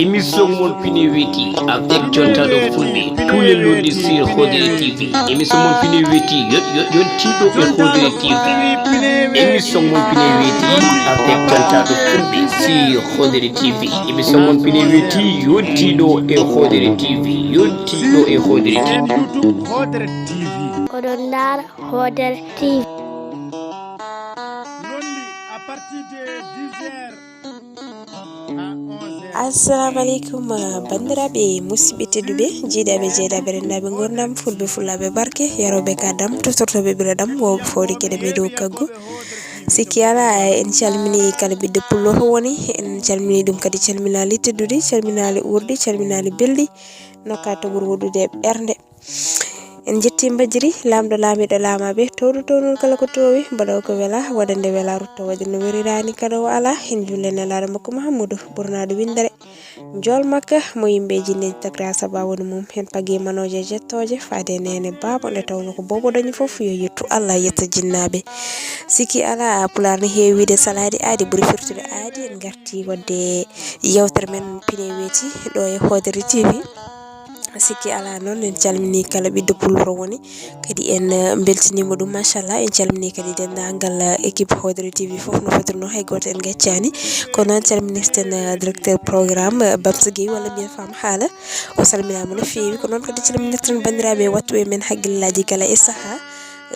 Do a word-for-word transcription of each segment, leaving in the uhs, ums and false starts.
Émission mon Pine Weti avec Jontaɗo Fulɓe tous les lundis sur Hodere T V. Émission mon Pine Weti yontiɗo e Hodere T V. Émission mon Pine Weti avec Jontaɗo Fulɓe sur Hodere T V. Émission mon Pine Weti yontiɗo e Hodere T V. Yontiɗo e Hodere T V. Hodere T V. Oɗon ndaara Hodere T V. Assalamu aleykum, ah, banndiraaɓe, musidɓe tedduɓe, jiidaɓe, jeedaɓe, rendaɓe, ngurnam, fulɓe, fullaɓe, barke, yaroɓe ka dam, tosortoɓe ɓura dam, wowɓe fowde kede meɗo kaggu. Sikki ala, en calmini kala ɓiɗɗo pullo to woni, en calmini ɗum kadi calminali tedduɗi, calminali urɗi, calminali belɗi, nokka to ɓuri woɗɗude e ɓernde. En jetti mbajiri, laamɗo laamiiɗo laamaaɓe, towɗo townol kala ko toowi, mbaɗa ko wela, waɗa nde wela, rutta waɗi no werirani kala o ala, en julle nelaɗo makko Mahammadu, ɓurnaɗo windere. Jool makka, mo yimɓe e jinneji tagra saba woni mum, hen pagi manoje jettooje, faade nene baaba, nde tawno ko bobo dañi fof, yo yettu Allah, yetta jinnaaɓe. Sikki ala, Pulaar ne heewi wiide salaade aadi, ɓuri firtude aadi, en garti wadde yewtere men Pine Weeti, ɗo e Hodere T V. Sikki ala noon, en calmini kala ɓiɗɗo pullo to woni, kadi en, eh, mbeltiniima ɗum, machallah. En calmini kadi denndaangal, eh, équipe Hodere T V fof no fotiri noon, hay gooto en ngaccaani. Ko noon calminirten, eh, directeur programme, eh, Babs Gueye, walla mbiyen Fam Haala. O salminaama no feewi. Ko noon kadi calminirten banndiraaɓe wattuɓe men hakkillaaji kala e sahaa.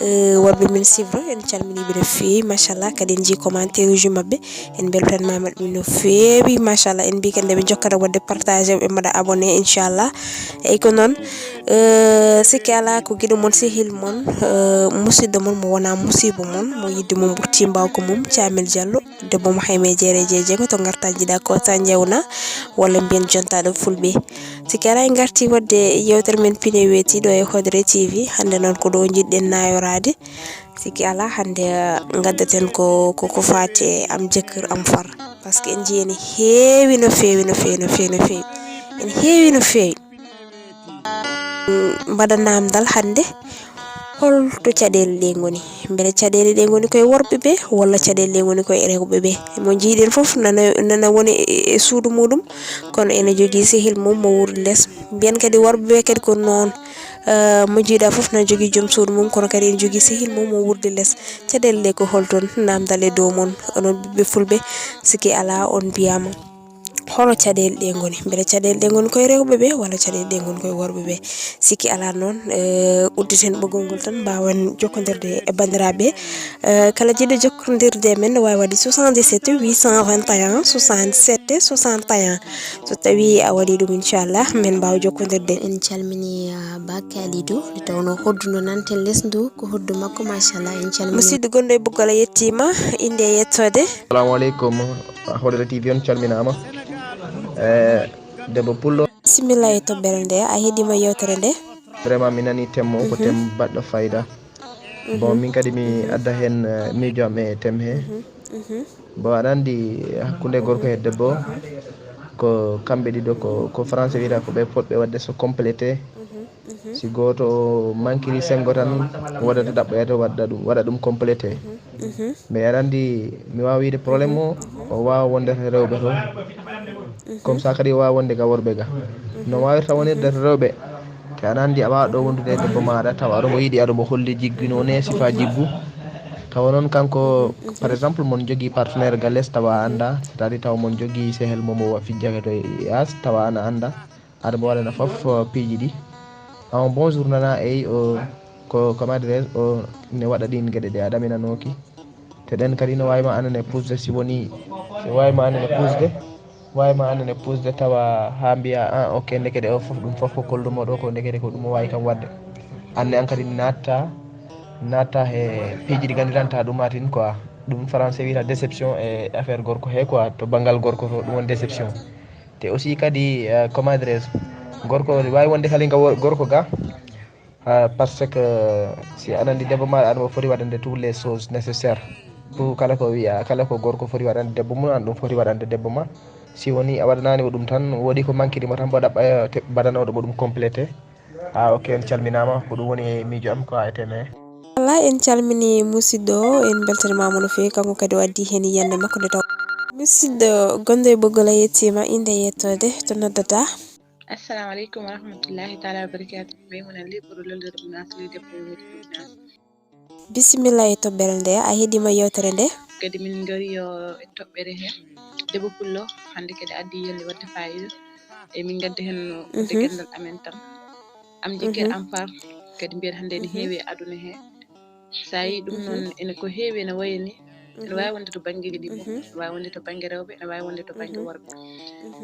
Eh, worɓe men sivro, en calminiiɓe no feewi, machallah, kadi en njii commentaire uji maɓɓe, en mbeltanima maɓɓe no feewi, machallah, en mbi kadi nde ɓe jokkata waɗde partage, ɓe mbaɗa abonné, inchallah. Eyyi, ko noon, eh, sikki ala ko giɗo mon, sehil mon, eh, musidɗo mon, mo wona musiba mon, mo yidde mum ɓurti mbawka mum, Camel Diallo, debbo mo hayme jeere jeeje ko to garta jiɗa ko ta jewna, walla mbiyen jontaɗo fulɓe. Sikki alaa, en ngartii waɗde yewtere men Pine Weeti ɗo e Hodere T V. Hannde noon ko ɗo njiɗɗen naayoraade. Sikki alaa, hannde, eh, ngaddaten ko, ko, ko faati e am jëkkër am far. Parce que en njii ene heewi no feewi, no feewi, no feewi, no feewi. Ene heewi no feewi. Mm, mbaɗa naamndal hannde, holto caɗeele ɗe ngoni? Mbele caɗeele ɗe ngoni koye worɓe ɓe, walla caɗeele ɗe ngoni koye rewɓe ɓe? Mo njiiɗen fof nana, nana woni e, e suudu muɗum, kono ene jogii sehil mum mo wuuri les. Mbiyen kadi worɓe ɓe kadi ko noon. Eh, mo njiiɗa fof na jogii joom suudu mum, kono kadi ene jogii sehil mum mo wuurde les. Caɗeele ɗe ko holton? Naamndal e dow mon, onon ɓiɓɓe fulɓe, sikki alaa on mbiyaama. Holo caɗeele ɗe ngoni? Mbele caɗeele ɗe ngoni koye rewɓe ɓe, walla caɗeele ɗe ngoni koye worɓe ɓe? Sikki alaa noon, eh, udditen ɓoggol ngol tan, mbaawen jokkondirde e banndiraaɓe. Eh, kala jiɗɗo jokkondirde e men, ne waawi waɗde soixante-dix-sept huit cent vingt et un soixante-sept soixante et un. So tawii a waɗii ɗum, inchallah, men mbaawa jokkondirde. En calminii, ah, Ba Kalidou, nde tawnoo hoddu ndu nanten les ndu, ko hoddu makko, machallah, en calminii. Musidɗo gonɗo e ɓoggol a yettiima, innde e yettoode. Assalamu aleykum. Hodere T V on calminaama. Eh, debbo pullo. Bisimilla e toɓɓere nde, a heɗiima yewtere nde. Vraiment mi nani thème o, ko thème baɗɗo fayida. Bon, min kadi mi adda heen, eh, miijo am e thème he. Bon, aɗa anndi hakkunde gorko e debbo ko kamɓe ɗiɗo ko, ko français wiyata ko ɓe potɓe waɗde so complété. Si gooto o mankiri senngo tan, wodata ɗaɓɓoyata waɗa ɗum, waɗa ɗum complété. Mais aɗa anndi, mi waawa wiyde problème o, o waawa wonde to rewɓe to. Comme ça kadi o waawa wonde ga worɓe ga. No waawirta wonirde to rewɓe, te aɗa anndi a waawa ɗo wondude e debbo maaɗa, tawa aɗa mo yiɗi, aɗa mo holli jiggu no ne, sifa jiggu. Tawa noon kanko, par exemple, mon jogii partenaire ga les, tawa a annda, c'est-à-dire tawa mon jogii sehel mo mo fijjake to e yaas, tawa ana annda. Aɗa mo waɗana fof, uh, piiji ɗi. Un bon jour nana, eyi, o, ko, comment dirais-je, o ne waɗa ɗin geɗe ɗe a ɗaminanooki. Te ɗen kadi no waawi ma annene pusde si woni, si waawi ma annene pusde, waawi ma annene pusde tawa haa mbiya, "Ah, ok, ndekete o fof, ɗum fof ko kollumo ɗo, ko ndekete ko ɗum o waawi kam waɗde." Anne an kadi natta, natta he piiji ɗi nganndiranta ɗum atin quoi. Ɗum français wiyata déception e affaire gorko he quoi, to banngal gorko to ɗum woni déception. Te aussi kadi, eh, comment dirais-je, gorko ne waawi wonde kala nga wo-, gorko ga, ah, parce que si aɗa anndi debbo ma, aɗa mo foti waɗande toutes les choses nécessaires. Pour kala ko wiya, kala ko gorko foti waɗande debbo mum, an ɗum foti waɗande debbo ma. Si woni a waɗanaani mo ɗum tan, woodi ko mankiri mo tan, mbaɗa ɓaya te mbaɗanooɗo mo ɗum complété. Ah, ok, on calminaama. Ko ɗum woni e miijo am, ko A T M. Wallay, en calmini musidɗo o, en mbeltanimaama no feewi. Kanko kadi o addi heen yiyannde makko nde taw. Musidɗo gonɗo e ɓoggol, a yettiima, innde e yettoode, to noddataa? Assalamu aleykum wa rahmatullahi taala wa barakatuh. Maymuna Ly, ɓurɗo lollude Mounass Ly, debbo woni Mounass. Bisimilla e toɓɓere nde, a heɗiima yewtere nde. Kadi min ngari yo e toɓɓere he. Debbo pullo, hannde kadi addi yelle wadde fayida. E min ngadda heen no fodde ganndal amen tan. Am jekker am far, kadi mbiyen hannde ene heewi e aduna he. So a yii ɗum noon, ene ko heewi ene wayi ni. Ene waawi wonde to banngeeji ɗi fof. Ene waawi wonde to bannge rewɓe, ene waawi wonde to bannge worɓe.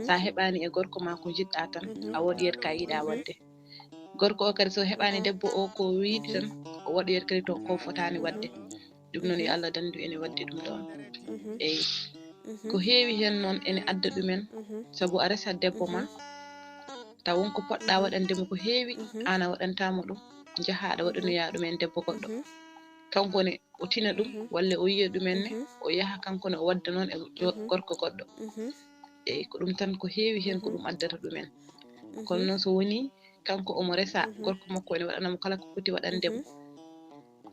So a heɓaani e gorko ma ko njiɗɗa tan, a woɗoyat ka yiɗa waɗde. Gorko o kadi so heɓaani debbo o ko yiɗi tan, o woɗoyat kadi to ko fotaani waɗde. Ɗum noon yo Allah danndu ene waɗde ɗum ɗoon. Eey. Ko heewi heen noon ene adda ɗumen, sabu a resat debbo ma, taw won ko poɗɗa waɗande mo ko heewi, aan a waɗantaa mo ɗum, njaha aɗa waɗanoya ɗum en debbo goɗɗo. Kanko ne o tina ɗum, walla o yiya ɗum en ne, o yaha kanko ne o waɗda noon e jo- gorko goɗɗo. Eey, ko ɗum tan ko heewi heen ko ɗum addata ɗum en. Kono noon so wonii kanko omo resa gorko makko ene waɗana mo kala ko foti waɗande mo.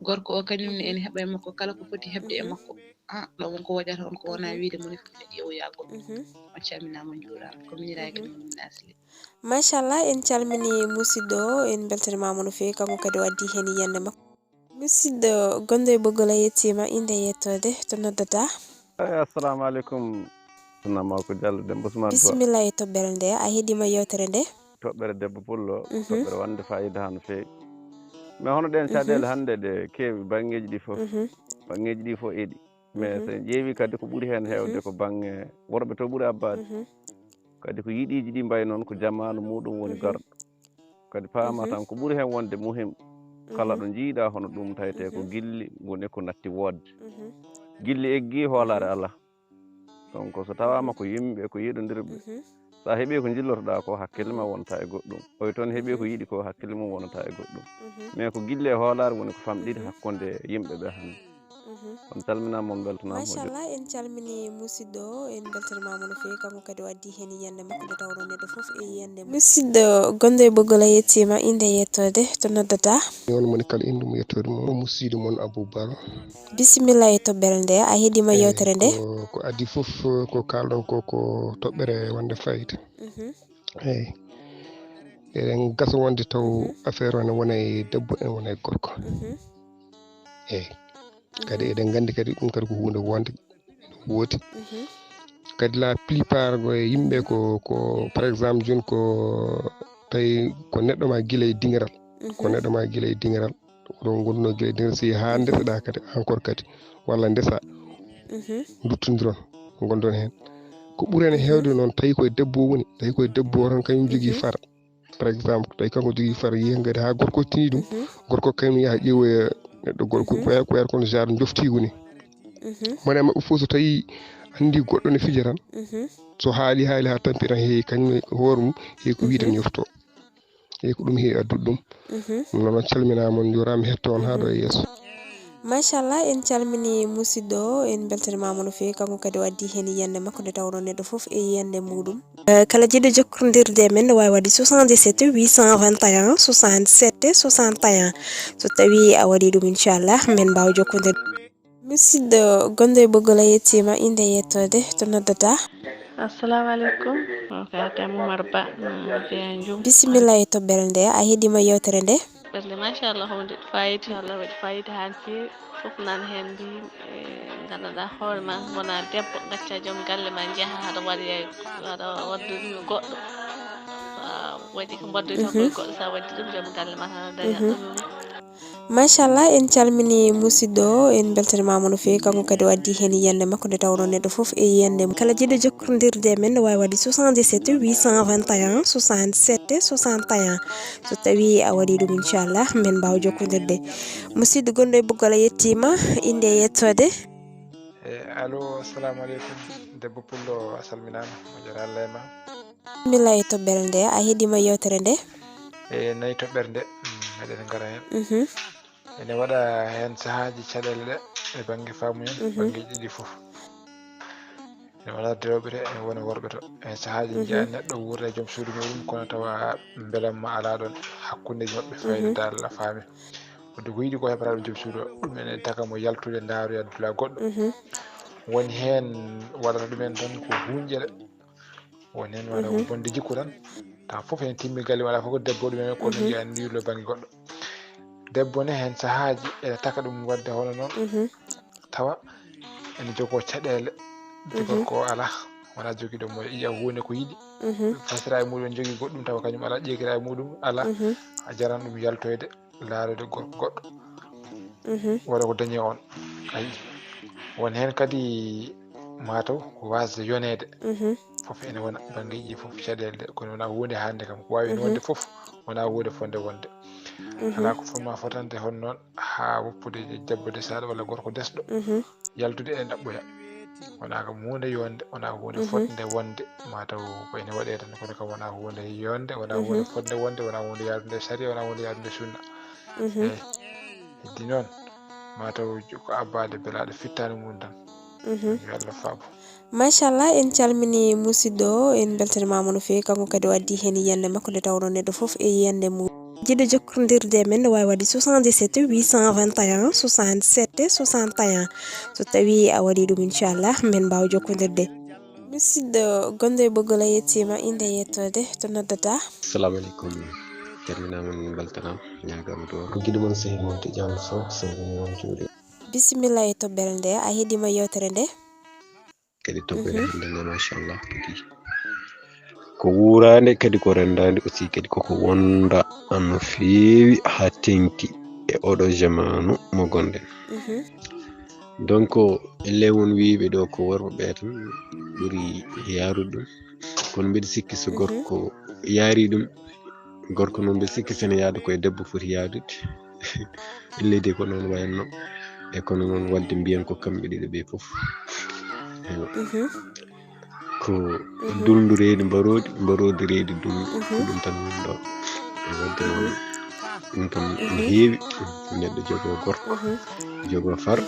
Gorko o kañum ne ene heɓa e makko kala ko foti heɓde e makko. Ah, ɗo won ko waɗata on ko wona wiide mo ne fof ne ƴeewoya goɗɗo. On calminaama on njuuraama. Ko miñiraagal mum min asli. Machallah, en calmini musidɗo o, en beltanima mo no feewi, kanko kadi o addi heen yiyannde makko. Musidɗo gonɗo e ɓoggol, a yettiima, innde e yettoode, to noddataa? Eyi, assalamu aleykum. Sunna Mawko Diallo, Demba Ousmane Ba. Bisimilla e toɓɓere nde, a heɗiima yewtere nde. Toɓɓere debbo pullo, toɓɓere wonde fayida haa no feewi. Mais hono ɗeen caɗeele hannde ɗe keewi banngeeji ɗi fof, banngeeji ɗi fof eɗi. Mais so en ƴeewi kadi ko ɓuri heen heewde ko bannge worɓe to ɓuri abbaade. Kadi ko yiɗiiji ɗi mbayi noon ko jamaanu muuɗum woni garɗo. Kadi paama tan ko ɓuri heen wonde muhim, kala ɗo njiiɗa hono ɗum tawetee ko gilli woni ko natti woodde. Gilli eggii hoolaare alaa. Donc so tawaama ko yimɓe ko yiɗondirɓe, so a heɓii ko njillotoɗaa ko hakkille ma wonata e goɗɗum. Oy toon heɓii ko yiɗi ko hakkille mum wonata e goɗɗum. Mais ko gilli e hoolaare woni ko famɗiri hakkunde yimɓe ɓe hannde. On calminaama, on mbeltanaama. Machallah, en calmini musidɗo o, en mbeltanimaama no feewi, kanko kadi o addi heen yiyannde makko nde tawnoo neɗɗo fof e yiyannde mum. Musidɗo gonɗo e ɓoggol, a yettiima, innde e yettoode, to noddataa? Mi on moni kala innde mum e yettoode mum, o musiido mon Abou Baro. Bisimilla e toɓɓere nde, a heɗiima yewtere nde. Ko, ko adii fof ko kaalɗon ko, ko toɓɓere wonde fayida. Eeyi. Eɗen gasa wonde taw affaire o ene wona e debbo, ene wona e gorko. Eeyi. Kadi eɗen nganndi kadi ɗum kadi ko huunde wonde, ene woodi. Kadi la plupart ko e yimɓe ko, ko par exemple jooni ko tawi ko neɗɗo ma gila e dingiral. Ko neɗɗo ma gila e dingiral. Oɗon ngonduno gila e dingiral, so yehi haa ndeseɗaa kadi encore kadi. Walla ndesaa. Nduttondiron, ngondon heen. Ko ɓuri heen heewde noon, tawi ko e debbo o woni, tawi ko e debbo o tan kañum jogii far. Par exemple, tawi kanko jogii far, yehi ngadi haa gorko tini ɗum, gorko kañum yaha ƴeewoya neɗɗo gorko, ko wiyata, ko wiyata kono genre njoftiigu ni. Mone maɓɓe fof so tawi anndi goɗɗo ne fija tan, so haali, haali haa tampi tan, heewi kañum e hoore mum, heewi ko wii tan yofto. Eeyi, ko ɗum heewi addude ɗum. Ɗum noon, on calminaama, on njuuraama, hetto on haa ɗo e yeeso. Machallah, en calmini musidɗo o, en mbeltanimaama no feewi, kanko kadi o addi heen yiyannde makko nde tawnoo neɗɗo fof e yiyannde muuɗum. Eh, kala jiɗɗo jokkondirde e men no waawi waɗde soixante-dix-sept huit cent vingt et un soixante-sept soixante et un. So tawii a waɗii ɗum, inchallah, men mbaawa jokkondirde. Musidɗo gonɗo e ɓoggol, a yettiima, innde e yettoode, to noddataa? Assalamu aleykum. On ko Hatem Oumar Ba, mm, Jeyaa Njum. Bisimilla e toɓɓere nde, a heɗiima yewtere nde. Ɓernde machallah, ko waɗi fayida, Allah waɗi fayida haa no feewi. Fof nana heen mbiyi, e, nganndanɗaa hoore ma, wona debbo, ngacca joom galle ma, njaha haɗa waɗoya, haɗa waɗda ɗum e goɗɗo. So a waɗi ko mbaɗdoyta ko e goɗɗo, so a waɗi ɗum, joom galle ma tan aɗa daña ɗum. Machallah, en calmini musidɗo o, en mbeltanimaama no feewi, kanko kadi o addi heen yiyannde makko nde tawnoo neɗɗo fof e yiyannde mum. Kala jiɗɗo jokkondirde e men no waawi waɗde soixante-dix-sept huit cent vingt et un soixante-sept soixante et un. So tawii a waɗii ɗum, inchallah, men mbaawa jokkondirde. Musidɗo gonɗo e ɓoggol, a yettiima, innde e yettoode. E, allo, assalamu aleykum. Debbo pullo, a salminaama, moƴƴere Allah e ma. Bisimilla e toɓɓere nde, a heɗiima yewtere nde. E nayi toɓɓere nde, mm, meɗen ngara heen. Mhm. Ene waɗa heen sahaaji caɗeele ɗe e bannge faamuya, mhm, banngeeji ɗiɗi fof. Ene wona rewɓe to, ene wona worɓe to. E sahaaji, mhm, njiya neɗɗo wuurda e joom suudu muɗum, kono tawa mbelamma alaa ɗoon hakkundeeji maɓɓe, mhm, fayda dal a faami. Wadde ko yiɗi ko heɓata ɗum joom suudu o, ɗum ene taka mo yaltude ndaaroya dula goɗɗo. Mhm. Woni heen waɗata ɗumen tan ko huunƴere. Woni heen waɗata ko bonde jikku tan. Tawa fof heen timmi galle, waɗa fof ko debbo ɗumen, kono jeeya ndiylo bannge goɗɗo. Debbo ne heen sahaaji ene taka ɗum waɗde hono noon. Tawa ene jogoo caɗeele. Jogoo ko alaa. Wona jogiiɗo mo yiya huunde ko yiɗi. Fasira e muɗum jogii goɗɗum tawa kañum alaa, ƴeegira e muɗum alaa. A jaran ɗum yaltoyde. Laarude gorko goɗɗo. Walla ko dañi on. Ayi. Won heen kadi mataw ko wasde yoneede. Fof ene wona banngeeji fof caɗeele de, kono wona huunde hannde kam. Ko waawi heen wonde fof, wona huunde fonde wonde. Alaa ko fotma fotande hono noon haa woppude debbo desaaɗo walla gorko desɗo. Yaltude e ɗaɓɓoya. Wona kam huunde yonde, wona huunde fotnde wonde, mataw ko ene waɗe tan, kono kam wona huunde yonde, wona huunde fotnde wonde, wona huunde yaadude e sariya, wona huunde yaadude e sunna. Eyi. Heddi noon, mataw ko abbaade belaaɗo fittaandu mum tan. Yo Allah faabo. Machallah, en calmini musidɗo o, en beltanimama no feewi. Kanko kadi o addi heen yiyannde makko, nde tawno neɗɗo fof e yiyannde mum. Jiɗɗo jokkondirde e men, no waawi waɗde soixante-dix-sept huit cent vingt et un soixante-sept soixante et un. So tawi a waɗi ɗum, inchallah, men mbaawa jokkondirde. Musidɗo gonɗo e ɓoggol, a yettiima, innde e yettoode, to noddata? Assalamu aleykum. Calminaama, min mbeltanaama, ñaagaama duwaaw. Ko giɗo mon, sehil mon, Tidiane Sow, salmini mon, juuɗe. Bisimilla e toɓɓere nde, a heɗiima yewtere nde. Kadi toɓɓere hannde nde, machallah, kadi ko wuuraande, kadi ko renndaande aussi, kadi koko wonda no feewi haa teŋti e oɗo jamaanu mo gonɗen. Donc, elle won wiiɓe ɗo ko worɓe ɓe tan ɓuri yaarude ɗum. Kono mbiɗa sikki so gorko yaari ɗum, gorko noon mbiɗa sikki sene yaada koye debbo foti yaadude. Leydi ko noon wayanno. E kono noon wadde mbiyen ko kamɓe ɗiɗo ɓe fof. Eywa. Ko dulndu reedi mbaroodi, mbaroodi reedi dulndu. Ko ɗum tan woni ɗo. E wadde noon, ɗum kam ene heewi. Neɗɗo jogoo gorko, jogoo far.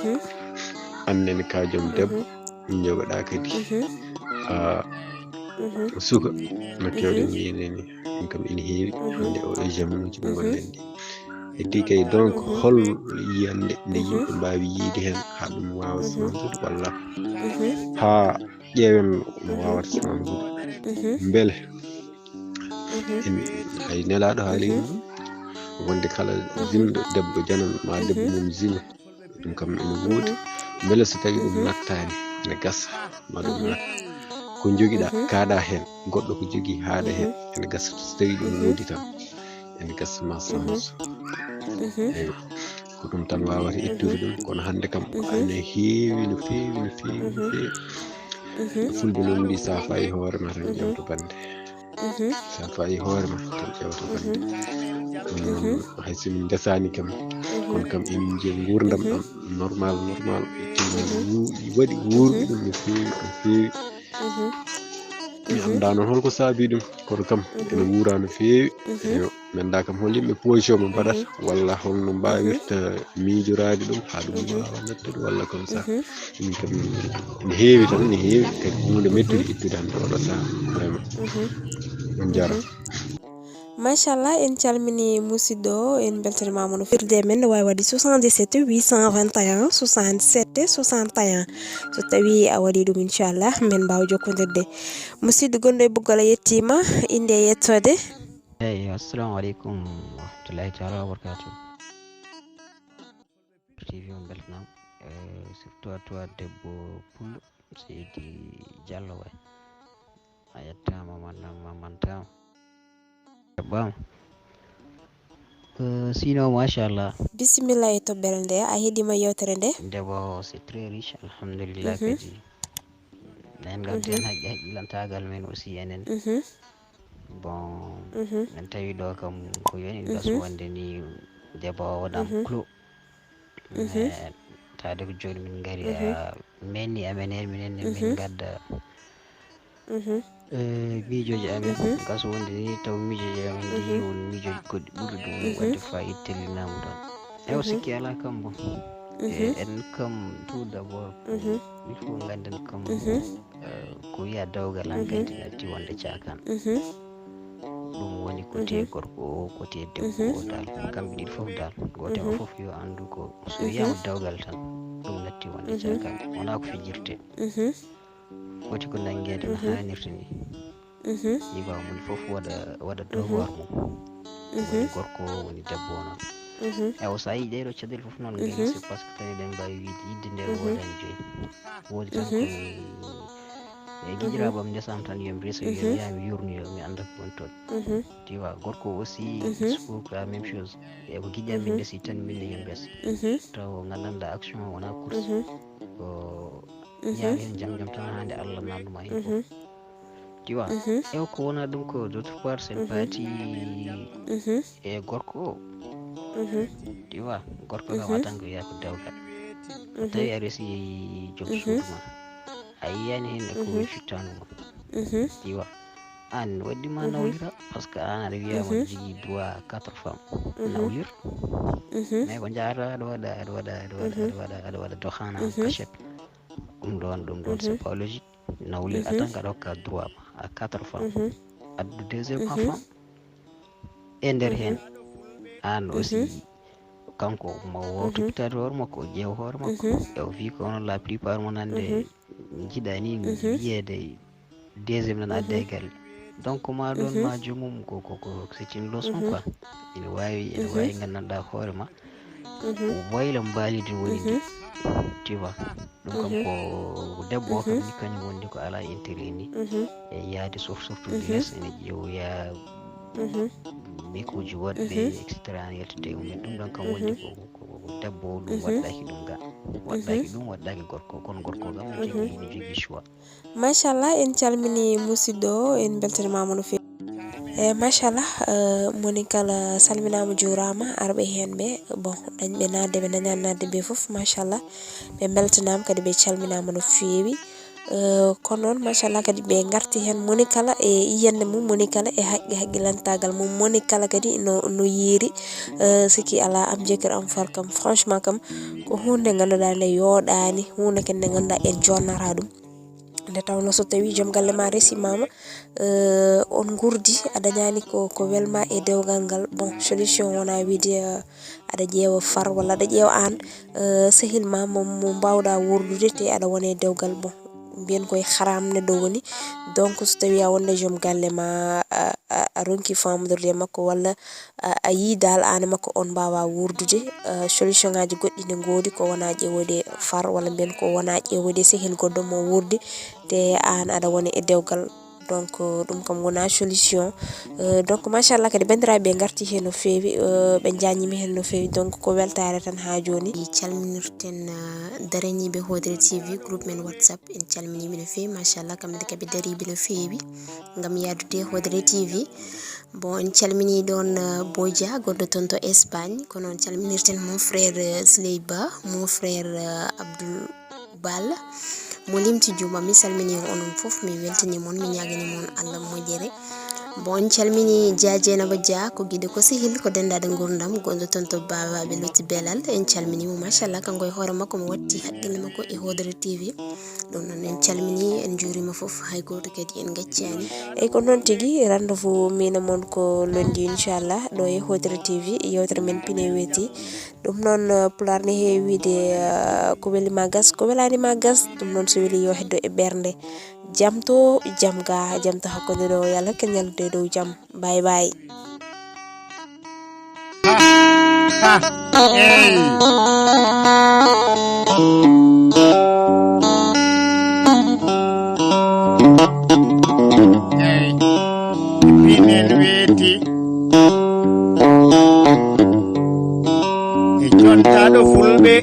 Aan nene ka joom debbo, jogoɗaa kadi, ah, suka no keewɗen wiyde ni. Ɗum kam ene heewi hannde o e jamanuuji mo ngonɗen ɗi. Heddi kay, donc, hol yiyannde nde yimɓe mbaawi yiyde heen haa ɗum waawa changeude walla haa ƴeewen no waawata changeude? Mbele en, hay nelaaɗo haali ɗum, wonde kala jinɗo debbo janan ma debbo mum jina, ɗum kam ene woodi. Mbele so tawi ɗum nattaani, ene gasa ma ɗum natta. Ko jogiɗa, kaaɗa heen, goɗɗo ko jogii haaɗa heen, ene gasa. So tawi ɗum woodi tan, ene gasa ma change. Eywa. Ko ɗum tan waawata ittude ɗum, kono hannde kam ene heewi no feewi, no feewi, no feewi. Fulɓe noon mbi, sa fayi hoore ma tan ƴewto bannde. Sa fayi hoore ma tan ƴewto bannde. Ɗum noon, hay so min ndesaani kam, kono kam emin njiya nguurndam ɗam normal, normal. Wu-, waɗi wuurɓe ɗum no feewi, no feewi. Mi anndaa noon holko saabi ɗum, kono kam ene wuura no feewi. Eywa. Mi anndaa kam hol yimɓe position mo mbaɗata, walla holno mbaawirta miijoraade ɗum haa ɗum waawa mettude, walla comme ça. Ɗum kam ene heewi tan, ene heewi kadi huunde mettude ittude hannde oɗo sahaa, vraiment. On njaaraama. Machallah, en calmini musidɗo o, en mbeltanimaama no feewi. Firde men no waawi waɗde soixante-dix-sept huit cent vingt et un soixante-sept soixante et un. So tawi a waɗi ɗum, inchallah, men mbaawa jokkondirde. Musidɗo gonɗo e ɓoggol, a yettiima, innde e yettoode. Eyi, assalamu aleykum wa rahmatullahi taala wa barakatuh. T V on mbeltanaama, eh, surtout à toi debbo pullo, Seydi Diallo waay. A yettaama, man, man, mantaama. Jaɓɓaama. Eh, sinon, machallah. Bisimilla e toɓɓere nde, a heɗiima yewtere nde. Debbo, c'est très riche, alhamdulillah, kadi. Enen kam, ten haqqi haqqilantaagal men aussi, enen. Bon, en tawi ɗo kam ko yoni en gas wonde ni debbo o waɗaama clos. Mais taade ko jooni min ngari, ah, men ni amen en, minen ne min ngadda, eh, miijooji amen. Gas wonde ni taw miijooji amen ɗi won miijooji goɗɗi ɓurɗi ɗum waɗde fayida tellinaama ɗon. Ewa, sikki alaa kam bon. E, en kam tout d'abord, il faut ngannden kam, eh, ko wiya dewgal, an kadi natti wonde caakan. Ɗum woni côté gorko o, côté debbo o dal. Kamɓe ɗiɗi fof dal. Gooto o fof yo anndu ko so wiyaama dewgal tan, Ɗum natti wonde caggal, wonaa ko fijirte. Foti ko nanngeede no haanirta ni. Iwa moni fof waɗa waɗa devoir mum. Woni gorko o, woni debbo o noon. Ewa, so a yii ɗee ɗoo caɗeele fof noon, ngari, c'est parce que tawii eɗen mbaawi wiyde yidde nde woodani jooni. Woodi tan ko e giƴiraaɓe am ndesam tan, yo mi reso, yo mi yaha mi yurno, yo mi annda ko woni toon. Iwa gorko o aussi, discours ko la même chose. E ko giƴam min ndesi tan, min ne yo mi reso. Taw nganndanɗaa action wonaa course. Ko yaade heen jam jam tan haa nde Allah naamnduma heen fof. Tu vois? Ew, ko wona ɗum ko d'autre part, sen paati e gorko o. Tu vois? Gorko kam, en tant que wiya ko dewgal. So tawi a resi joom suudu ma, a yiyani heen e ko woni fittaandu ma. Tu vois? Aan waɗi ma nawlira, parce que aan aɗa wiya ma jogii droit quatre femmes. Nawlir. Mais ko njaata aɗa waɗa, aɗa waɗa, aɗa waɗa, aɗa waɗa, aɗa waɗa doxaana en cachette. Ɗum ɗoon, ɗum ɗoon, c'est pas logique. Nawlir, en tant que aɗa hokka droit ma à quatre femmes. Addu deuxième enfant. E nder heen, aan aussi, kanko ma o toppitaade hoore makko, o ƴeewa hoore makko. E o fii ko onon la plupart mon hannde njiɗani wiyeede deuxième nan adda e galle. Donc ma ɗoon ma joomum ko, ko, ko c'est une leçon quoi. Ina waawi, ina waawi nganndanɗaa hoore ma. Wayla mbaalidi woni ndi. Tu vois? Ɗum kam ko debbo o kam ni, kañum woni ko alaa intérêt ni. E yaade sof softude les ene ƴeewoya mekuuji woɗɓe, et cetera, ene yaltida e mumen. Ɗum ɗon kam woni ko, ko, ko debbo o, ɗum waɗɗaaki ɗum ga. Waɗɗaaki ɗum, waɗɗaaki gorko, kono gorko kam ne jogii, ne jogii choix. Machallah, en calmini musidɗo o, en mbeltanimaama no feewi. E machallah, eh, moni kala salminaama, juuraama, arɓe heen ɓe, bon, dañɓe naatde, ɓe dañaani naatde ɓe fof, machallah, ɓe mbeltanaama kadi, ɓe calminaama no feewi. Eh, kono noon, machallah, kadi ɓe ngarti heen, moni kala e yiyannde mum, moni kala e haqqi, haqqilantaagal mum, moni kala kadi no, no yiiri. Eh, sikki alaa, am jekir, am far kam, franchement kam, ko huunde nde ngannduɗaa nde yooɗaani, huunde kadi nde ngannduɗaa en jonnata ɗum. Nde tawnoo so tawii joom galle ma resimaama, eh, on nguurdi, a dañaani ko, ko welma e dewgal ngal, bon, solution wonaa wiide, eh, aɗa ƴeewa far walla aɗa ƴeewa aan, eh, sehil ma mo, mo mbaawɗaa wuurdude, te aɗa wona e dewgal, bon, mbiyen koye haram neɗɗo woni. Donc so tawii a wonde joom galle ma, a, a, a ronki faamodorde e makko walla a, a yii dal aan e makko on mbaawaa wuurdude, eh, solution ngaaji goɗɗi ne ngoodi ko wonaa ƴeewoyde far walla mbiyen ko wonaa ƴeewoyde sehil goɗɗo mo wuurdi, te aan aɗa wona e dewgal. Donc, eh, ɗum kam wonaa solution. Eh, donc, machallah, kadi banndiraaɓe ɓe ngarti heen no feewi, eh, ɓe njaññiima heen no feewi. Donc, ko weltaare tan haa jooni. Calminirten, eh, daraniiɓe Hoodere T V, groupe men WhatsApp, en calminii ɓe no feewi, machallah, kamɓe kadi ɓe darii ɓe no feewi ngam yahdude e Hoodere T V. Bon, en calminii ɗoon, eh, Boy Dia, gonɗo toon to Espagne, kono noon calminirten mon frère, eh, Souley Ba, mon frère, eh, Abdoul Bal. Mo limti juuma, mi salminii on onon fof, mi weltanii mon, mi ñaaganii mon Allah moƴƴere. Bon, en calminii Dia Dieynaba Dia, ko giɗo, ko sehil, ko denndaaɗo nguurndam, gonɗo toon to Baaba Beloti Belal. En calminii mo, machallah, kanko e hoore makko, mo watti haqqille makko e Hoodere T V. Ɗum noon, en calminii, en njuuriima fof, hay gooto kadi en ngaccaani. Eyi, ko noon tigi, rendez-vous min e mon ko lundi, inchallah, ɗo e Hoodere T V, yeewtere men Pine Weeti. Ɗum noon, eh, Pulaar ne heewi wiyde, eh, ko weli ma gas, ko welaani ma gas. Ɗum noon, so weli yo heddo e ɓernde. Jam to, jam ga, jam to hakkunde ɗo, yo Allah hokku en ñallude e dow jam. Bye bye. Ha, ha, eyi. Eyi. Pinen weeti e contaaɗo fulɓe.